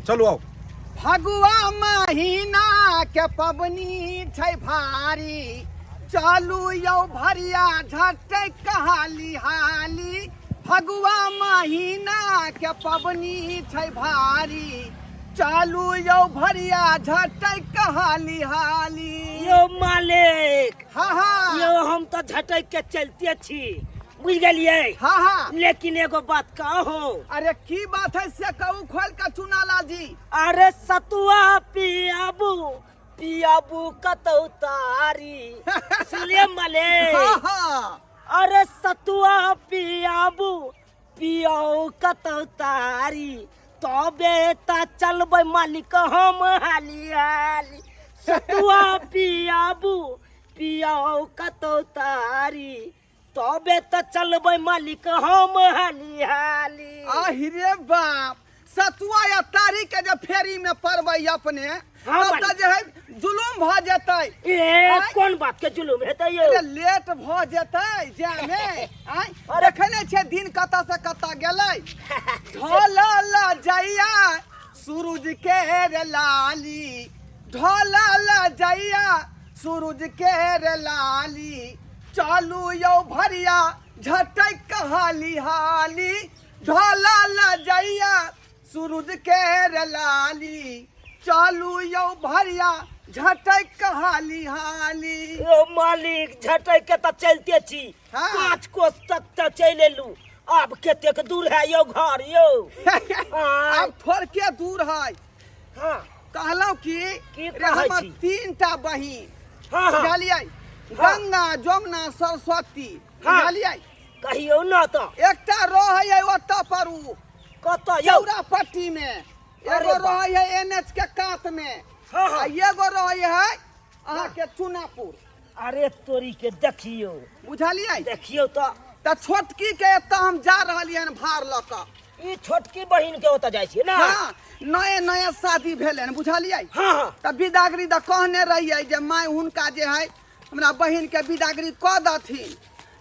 चलू आउ। फगुआ महीना के पबनी छै भारी, चलू यौ भरिया झटक हाली हाली। फगुआ महीना के पबनी छै भारी, चलू यौ भरिया झटक हाली हाली। यौ मालिक। हाँ हाँ। यौ हम तऽ झटक के चलते छी, बुझ गेलियै? हाँ हाँ। लेकिन एगो बात कहू। अरे की बात है से कहू खोल के चुनालाल जी। अरे सतुआ पियाबू पियाबू कतौ तारी, सुनलियै मालिक? हाँ हाँ। अरे सतुआ पियाबू पियाऊ कतौ तारी, तबे त चलबै मालिक हम हाली हाली। सतुआ पियाबू पियाऊ कतौ तारी, तबे त चलबै मालिक हम हाली हाली। आहिरे बाप, सतुआ या तारी के जे फेरी में पड़बै अपने, हाँ तब मालिक। तऽ जे है जुलुम भऽ जेतै। ए आँय? कोन बात के जुलुम हेतै यौ? अरे लेट भऽ जेतै जामे। आँय? अरे देखै नहि छियै दिन कतऽ से कतऽ गेलै। ढोलल जइया सूरज के रे लाली, ढोलल जइया सूरज के रे लाली, चलू यौ भरिया झटक हाली हाली। ढोलल जइया सूरज के रे लाली, चलू यौ भरिया झटक हाली हाली। यौ मालिक झटक के तऽ चलते छी। हाँ। 5 कोस तक तऽ चलि एलू, आब कतेक दूर है यौ घर यौ? आँय। आब थोड़के दूर है। हाँ। कहलहुँ कि की रे कहै हमर छी? 3टा बहिन। हाँ, हाँ। बुझलियै? हाँ। गंगा जमुना सरस्वती। हाँ। बुझलियै? कहियौ न तऽ। एकटा रहै है ओतऽ पर उ। कतऽ यौ? चौरा पट्टी में। अरे एगो बाप। रहै है एन एच के कात में। हाँ, हाँ। आ एगो रहै है अहाँके चुनापुर। अरे तोरी के देखियौ। बुझलियै? देखियौ तऽ। तऽ छोटकी के एतऽ हम जा रहलियै हन भार लऽ कऽ। ई छोटकी बहिन के ओतऽ जाइ छियै ना? हाँ, नए नए शादी भेलै हन, बुझलियै? हाँ, हाँ। तऽ बिदागरी तऽ कहने रहियै जे माय हुनका जे है हमरा बहिन के बिदागरी कऽ दथिन,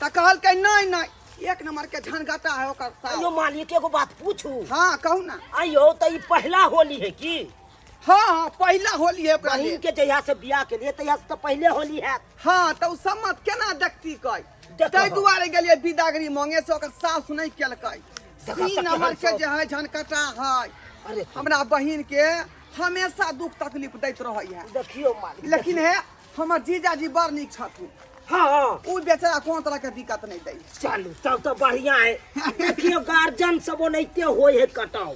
तऽ कहलकै नहि नहि, एक नंबर के झनगटा है ओकर सास। अयो मालिक एगो बात पूछू? हाँ कहू ना। अयो तऽ ई पहिला होली है की? हाँ हाँ पहिला होली है ओकरा बहिन लेल। के जहिया से बियाह के लिए तहिया से तऽ पहिले होली है। हाँ तऽ उ सम्मत केना देखती कै? देखो। ताहि दुआरे गेलियै बिदागरी मांगे से ओकर सास नहि केलकै। देखो सी तऽ नंबर केहन के सास। जे है झनकटा है। अरे हमरा बहिन के हमेशा दुख तकलीफ दैत रहै है। देखियौ मालिक, लेकिन देखियौ। हे हमर जीजाजी बड़ नीक छथुन। हाँ, हाँ। उ बेचारा कोनो तरह के दिक्कत नहीं दै। चलू तब तो बढ़िया है। देखियौ गार्जियन सब ओनाहिते होय है कटाव।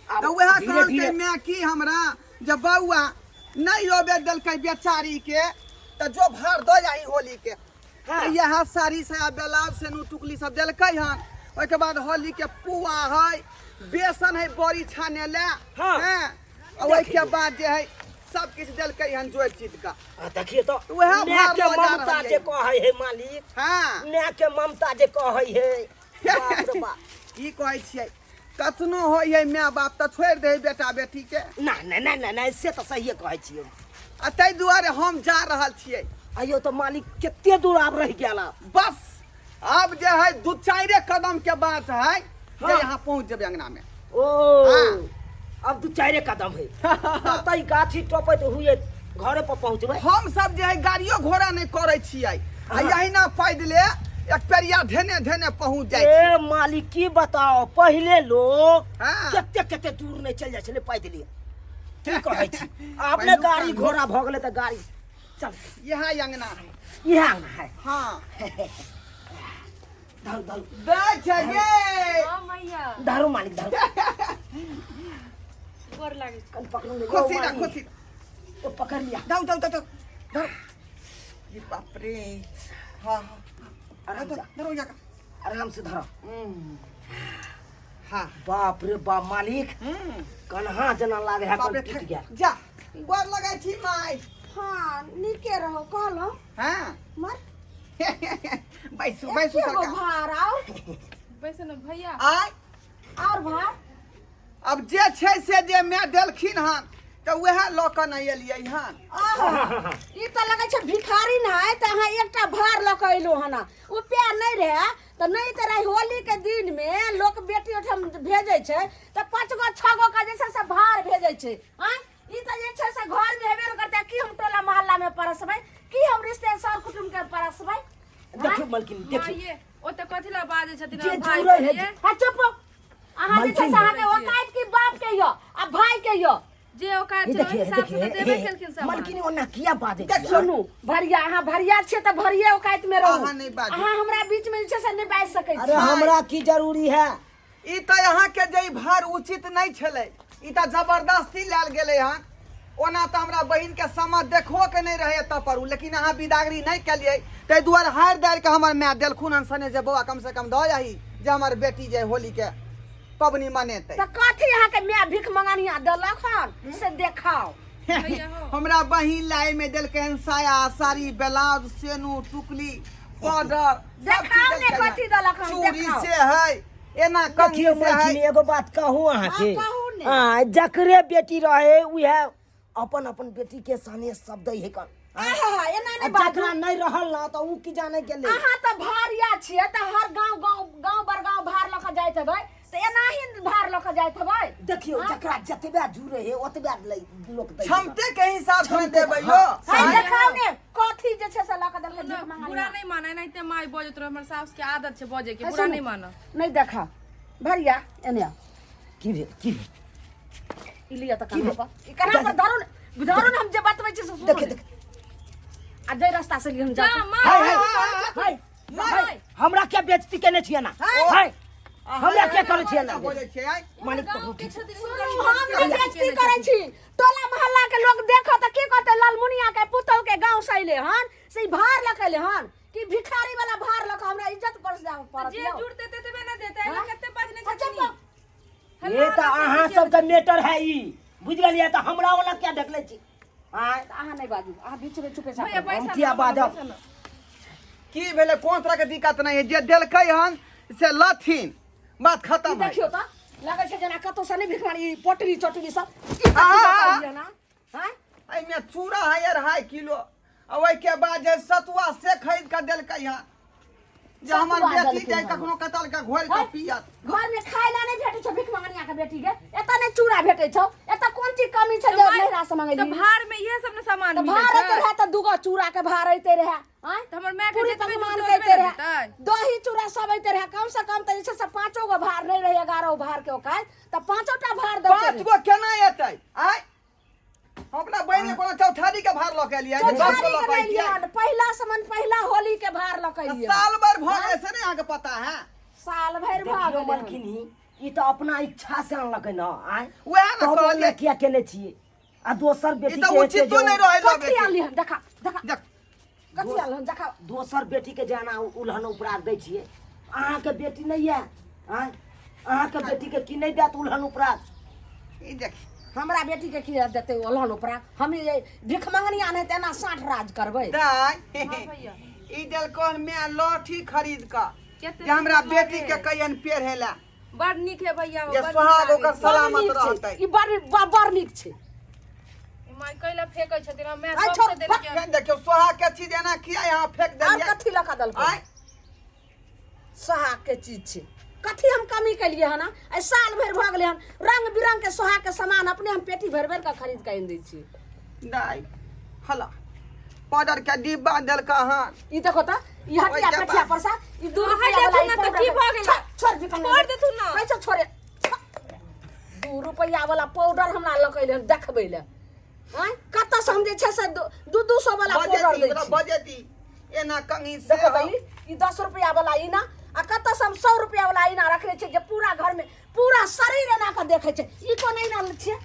आब तऽ वएह धीरे कहलकै धीरे माय की हमरा जे बौआ नहीं अबे देलकै बेचारी के, तऽ जो भार दऽ जाही होली के। हाँ। तऽ इएह साड़ी साया ब्लाउज से नू टुकली सब देलकै हन। ओहिके बाद होली के पुआ है, बेसन है बड़ी छाने ले। हाँ। हैं? आ ओहिके बाद जे है सब किछु देलकै हन जोड़ि चीट कऽ। आ देखिए तो वएह माय भार के लऽ जा ममता रहल जे है। कहै है मालिक। हाँ। माय के ममता जे कहै है। बाप रे बाप। की कहै छियै, कतनो होइ है माय बाप तऽ छोड़ि दै है बेटा बेटी के। ना, ना, ना, ना, ना, से तऽ सहिए कहै छियै। आ ताहि दुआरे हम जा रहल छियै। अयो तऽ मालिक कते दूर आब रहि गेल आब? बस आब जे है 2-4 कदम के बात है जे हाँ। यहाँ पहुँच जेबै अंगना में। ओ, हाँ। अब 2-4 कदम है। तब तऽ ई गाछी टपैत हुए घरे पर पहुँचबै। हम सब जे है गाड़ियो घोड़ा नहि करै छियै, आ हाँ। यही ना पैदले एक पेरिया धेने धेने पहुँच जाइ ए छियै। मालिक की बताओ, पहिले लोग हाँ। कते कते दूर नहि चलि जाइ छलै पैदले। की कहै छी, आब ने पहिलुका गाड़ी लोक घोड़ा भऽ गेलै तऽ गाड़ी चल। इएह अंगना है। इएह अंगना है। हाँ। धरू, धरू। दै छै गे। हाँ, मैया। धरू मालिक, धरू। गोर लागै छै। कन पकड़ू ने, यौ खुशी रह, मालिक। खुशी रह। ओ पकड़ लिया। जाउ, जाउ, जाउ, जाउ। धरू। ये बाप रे। हाँ, हाँ। आराम से। धरो यहाँ का। आराम से धरो। हाँ। बाप रे बाप मालिक। कन्हा जना लागे है, बाप रे, कन टूट गया। जा, गोर लगै छी माय। हाँ, नीके रहो, कहलहुँ। हाँ। मर। बैसू, बैसू एके गो सरकार। भार आउ। बैसू ने भैया। आय। और भार? अब जे छै से जे माय देलखिन हन तऽ वएह लऽ कऽ ने एलियै हन। आहा, ई तऽ लगै छै भिखारी ने है, तऽ अहाँ एकटा भार लऽ कऽ एलहुँ हन। रुपया नहि रहै तऽ नहि तऽ रही होली के दिन में लोक बेटी ओहिठाम भेजै छै तऽ 5 गो 6 गो के जे छै से भार भेजै छै। आँय, ई तऽ जे छै से घर में हेबे ने करतै। की हम टोला मोहल्ला में परसबै, की हम रिश्ते सर कुटुम्ब के परसबै? देखियौ मलकिन, देखियौ। माँ ये ओते कथी ला बाजै छथिन जे हमर भाई जुड़ै के है ये? आ चुप, अहाँ जे छै से अहाँके औकात की बाप के यऽ आ भाई के यऽ। जे औकात हे छै ओहि देखिए, हे हिसाब से देखिए, तऽ देबे हे केलखिन सामान। मलकिन ओना किया बाजै छै? सुनू भरिया, अहाँ भरिया छियै तऽ भरिये औकात में रहू। अहाँ नहि बाजू। अहाँ हमरा बीच में जे छै से नहि बाजि सकै अरे छी। हमरा की जरूरी है? ई तऽ अहाँके जे ई भार उचित नहि छलै, ई तऽ जबरदस्ती लायल गेलै हन। ओना तऽ हमरा बहिनके समझ देखो के नहि रहै एतऽ पर, लेकिन अहाँ बिदागरी नहि केलियै, ताहि दुआरे हारि दारि के हमर माय देलखुन हन सने जे बौआ कम से कम दऽ जाही जे हमर बेटी जे होली के पबनी मनेतै। तऽ कथी अहाँके माय भीख मंगनिया देलक हन से देखाउ। भैया हो। हमरा बहिन ला एहिमे देलकै हन साया साड़ी ब्लाउज सेनू टुकली पाउडर सब चीज देखाउ ने देलकै हन। कथी देलक हन, चूड़ी देखाउ। से है एना कंघी देखियौ से है। मलकिन, एगो बात कहू अहाँके। हाँ, कहू ने। हाँ, जकरे बेटी रहे उहे अपन अपन बेटी के सने सब दै है कन। आहा, एना आ नहि बाजू। जकरा नहि रहल ना तऽ उ की जाने गेलै। अहाँ तऽ भारिया छियै तऽ हर गाँव गाँव गाँव बर गाँव भार लऽ कऽ जाइत हेबै, तऽ एनाही भार लऽ कऽ जाइत हेबै। देखियौ जकरा जतबे जुड़े है ओतबे लै लोक दै है। क्षमते के हिसाब से क्षमते, देबै हाँ। यौ। है देखाउ ने कथी जे छै से लऽ कऽ देलकै भीख बुरा मंगनिया। नहि माना, एनाहिते माय बजैत रहे। हमर साउस के आदत छै बजै के, है बुरा सुनू, नहि माना। नहि देखा भरिया, एने आउ। की भेल, की भेल? ई लिअ तऽ कन्हा पर, ई कन्हा पर धरू ने, धरू ने, हम जे बतबै छी से सुनू देखे ने। देखे। आ जाहि रास्ता से लिए हम जा जाउ। माँ। हाय, हाय, हाय, हाय, हमरा क्या बेइज्जती केने छियै ना? हाय, हमरा क्या करै छियै ना? बोलै छियै आँय? मालिक गाँव पकड़ू के ठीक। छथिन, सुनू, हम नहि बेइज्जती करै छी। टोला मोहल्ला के लोग देखत तऽ की कहतै? ललमुनिया के पुतहु के गाँव से अइले हन से ई भार लऽ के अइले हन कि भिखारी वाला भार लऽ के हमरा इज्जत पर जाय पड़त जे यौ। जुड़ते तेतबे ने देते, एना कते बजने अच्छा, छथिन। चुप। ये तऽ अहाँ सबके मैटर है ई, बुझि गेलियै? तऽ हमरा ओना क्या ढकलै छी? आँय, तऽ अहाँ नहि बाजू, अहाँ बीच में चुपे भैया चाप। हम पैसा किया ना, बाजब? पैसा ना। की भेलै? कोन तरह के दिक्कत नहि है, जे देलकै हन से लथिन, बात खत्म है। देखियौ तऽ लगै छै जेना कतौ से नहि भिख मारी। ई पोटरी चोटरी सब ई कथी आ, आ, लऽ आ। कऽ एलियै ना? आँय? एहिमे चूड़ा है 2.5 किलो, आ ओहिके बाद जे सतुआ से खरीद कऽ देलकै हन जे हमर सतुआ बेटी देलकै जे हन। कखनो कतल के घोरि कऽ हैं? पियत। घर में खाय ला नहीं भेटै छौ भीख मंगनिया के बेटी के? एतऽ नहि चूड़ा भेटै छौ? एतऽ कोन चीज कमी छै जे नैहरा से तऽ मंगेली? भार में इहे सब ने सामान तऽ मिलै भार छै। अइते रहै तऽ दूगो चूड़ा के भार अइते रहै। आँय, तऽ हमर माय के पूरी जतबे पकवान जुड़तै के ओतबे अइते ने रहै, देतै। दही चूड़ा सब अइते रहै। कम से कम तऽ जे छै से पाँचो गो भार नहि रहै, 11 भार के औकात तऽ पाँचो टा भार देलकै 5 रहै। गो केना एतै? आँय, हम अपना बहिन के कोनो चौठारी के भार लऽ के एलियै? 10 गो चौठारी लऽ के के नहि एलियै। एलियै हन, पहिला समन पहिला होली के भार लऽ के एलियै हन। साल भर भऽ गेलै से नहि अहाँके पता है? साल भरि भऽ देखियौ गेलै हन। मलकिनी, ई तऽ अपना इच्छा से अनलकै ना। आँय, उएह ने तब कहलियै। ओना किया केने छियै? आ दोसर ई बेटी तऽ के एते उचितो जे नहि रहै लगे कथी के। आनली हन? देखा देखा। देख। कथी आनली हन देखा। दोसर बेटी के जेना उल्हन उपराग दै छियै, अहाँके बेटी नहि यऽ? आँय, अहाँके बेटी के की नहि देत उल्हन उपराग? ई देख। हमरा बेटी के की देतै ओलहन उपरा? हम ई भीख मंगनिया नहि तऽ एना साँठ राज करबै? दाय, हाँ भैया। ई देलकन माय लहठी खरीद कऽ कते जे हमरा सुन्दर बेटी लागे। के कहियन पेढ़े ला बड़ नीक है भैया, जे बड़ नीक सोहाग लागे ओकर छै। बड़ सलामत नीक छै। रहतै। ई बड़ बड़ नीक छै। ई माय कैला फेकै छथिन? हम माय आइ सब छोड़, से देलकै। फेर देखियौ, सोहाग के चीज एना किया यहाँ फेंक आर देलियै? कथी लऽ कऽ देलकै? आँय, सोहाग के चीज छै। कथी हम कमी केलियै हन? आइ साल भरि भऽ गेलै हन, रंग बिरंग के सोहाग के सामान अपने हम पेटी भरि भरि कऽ खरीद कऽ आनि दै छियै। दाइ हला पाउडर के डिब्बा देलका हन। ई देखो तऽ, ई हटिया ओहिके पेठिया बाद। पर से ई 2 हट रुपया वाला देथुन ई ने तऽ पाउडर की भऽ गेलै? छोड़, छोड़ बिकल। छोड़ देथुन ने। कहै छौ छोड़े। 2 रुपया वाला पाउडर हमरा लऽ कऽ एलै हन देखबै लए। आँय, कतऽ से हम जे छै से दू दू सौ वाला पाउडर बजेती दै ओकरा छी? बजेती एना कंघी से। देखो तऽ, ई 10 रुपया वाला ईना, आ कतऽ से हम 100 रुपया वाला ईना रखने छियै जे पूरा घर में पूरा शरीर एना कऽ देखै छै। ई कोन ईना छियै?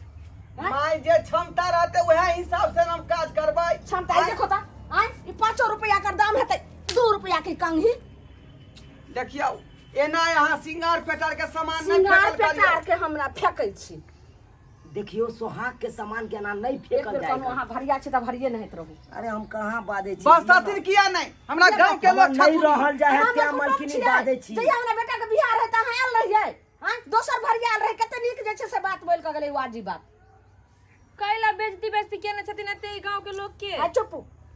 आँय? माय, जे क्षमता रहते वएह हिसाब से हम काज करबै। क्षमता ई देखो तऽ। आँय, ई 5 रुपया के दाम हेतै? 2 रुपया के कंघी। देखियौ, एना यहाँ सिंगार पेटार के सामान नहि सिंगार फेकल करियौ। पेटार के हमरा फेकै छी? देखियौ, सोहाग के सामान के एना नहि एक फेकल बेर जाय। कहलहुँ, अहाँ भरिया छी तऽ भरिये नहि रहू। अरे हम कहाँ बाजै छी? बस तथिन किया नहि? हमरा गांव के हमरा लोग नहि छथुन। रहल जाय है अहाँ तें हमर कुटुम्ब मलकिनी छियै। बाजै छी। जहिया हमरा बेटा के बियाह रहै तऽ अहाँ आयल रहियै? आँय, दोसर भरिया आयल रहै, कते नीक जे छै से बात बोलि कऽ गेलै, वाजिब बात। कैला बेजती बेजती केने छथिन एते ई गांव के लोग के? आ चुप।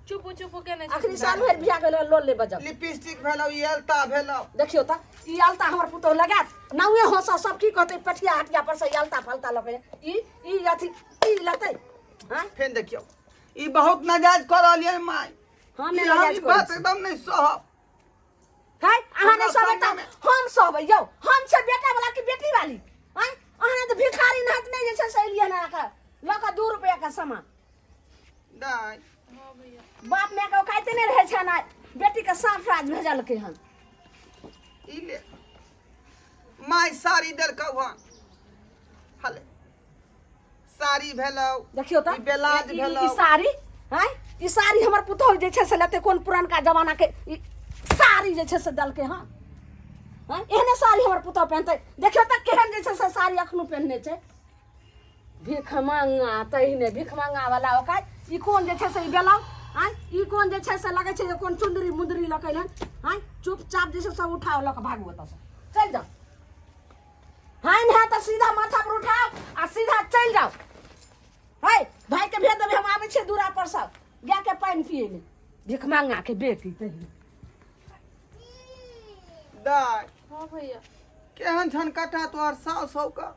चुप चुप केने अखनी साल भरि बियाह गेल लोल ले बजब। लिपस्टिक भेलौ, ई अलता भेलौ। देखियौ तऽ ई अलता हमर पुतोह लगायत नाउए हंसऽ, सब की कहतै, पठिया हटिया पर से ई अलता फलता लऽ के ई ई अथी ई लेतै। आँय फेर देखियौ, ई बहुत नाजायज कऽ रहल ये माय। हम ई नहि हम नाजायज ई करै बात छी। एकदम नहि सहब। है अहाँ नहि हमरा सहबै तऽ संगमे- हम सहबै यौ। हम छै बेटा वाला कि बेटी वाली? आँय अहाँ तऽ भिखारी नाथ नहि जे छै से एलियै हन अहाँके लऽ कऽ 2 रुपैआ के सामान। दाइ हां भैया। बाप माय के औकाते नहि रहै छनि, आ बेटी के साफ राज भेजलकै हन। ई ले माय, साड़ी देलकौ हन, हले साड़ी भेलौ। देखियौ तऽ ई बेलाज भेलौ। ई साड़ी आँय ई साड़ी हमर पुतोहु जे छै से लेतै, कोन पुरनका जमाना के ई साड़ी जे छै से देलकै हन। आँय एहने साड़ी हमर पुतोहु पहिनतै? देखियौ तऽ केहन जे छै से साड़ी अखनो पहिनने छै। भीख मांगा तहिने भीख मांगा वाला ओकाय। ई कोन जे छै से ई बेलाउ? आँय ई कोन जे छै से लगै छै जे कोन चुंदरी मुंदरी लऽ कऽ हन। आँय चुपचाप जे छै सब उठाओ लऽ कऽ भागू ओतऽसँ, चलि जाउ। हाइन है तऽ सीधा माथा पर उठाओ आ सीधा चलि जाउ। है भाई के भेज देबै, हम आबै छियै दूरा पर सब गाय के पानि पियै ले। भीख मांगा के बेटी तहिने। दाइ हां भैया। केहन छन कटा तोहर साउस हौ का?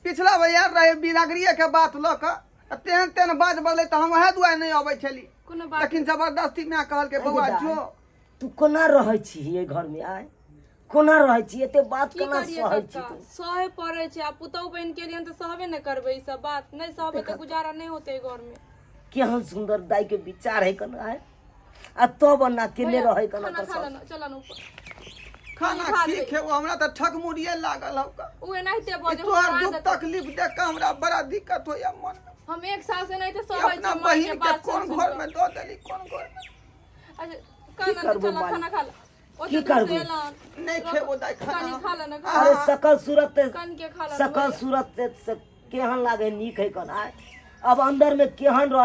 पिछला बेर रहे बिरागरिये के बात लऽ कऽ आ तेहन तेहन बात बजलै तऽ हम उएह दुआरे नहि अबै छली। कोनो बात लेकिन जबरदस्ती माय कहलकै बौआ दाइ, जो। तू कोना रहै छी एहि घरमे? आय कोना रहै छी? एते बात की कोना करिए सहै छी कक्का, तू? सहे पड़ै छै। आ पुतहु बनि के एलियन तऽ सहबे ने करबै। ई सब बात नहि सहबै तऽ गुजारा नहि होतै घर में। केहन सुंदर दाई के विचार है कन आय, आ तब ना केने भैया, रहै कन खाना ओकर खा सास। लेना, चल ना ऊपर। खाना खा की लेबै। खेबो, हमरा तऽ ठकमुड़िये लागल हौ का। उ एनाहिते ई बजै तोहर हमरा दुख आदत। तकलीफ देख कऽ हमरा बड़ा दिक्कत होइया मन में। हम एक साल से एनाहिते ई सहै अपना छी माय के बहिन के बात कोन सुनि घर सुनि में कऽ। दऽ देली, कोन घर में? अच्छा की खाना करबो चल मालिक? खाना खा ले। ओते की दूर से करबो? एलन। नहि खेबो दाइ खाना। कनी खा लेना। अरे सकल सूरत ते कन के खा लेना सकल भैया। सूरत से केहन लागे, नीक है कन आय, अब अंदर में केहन रह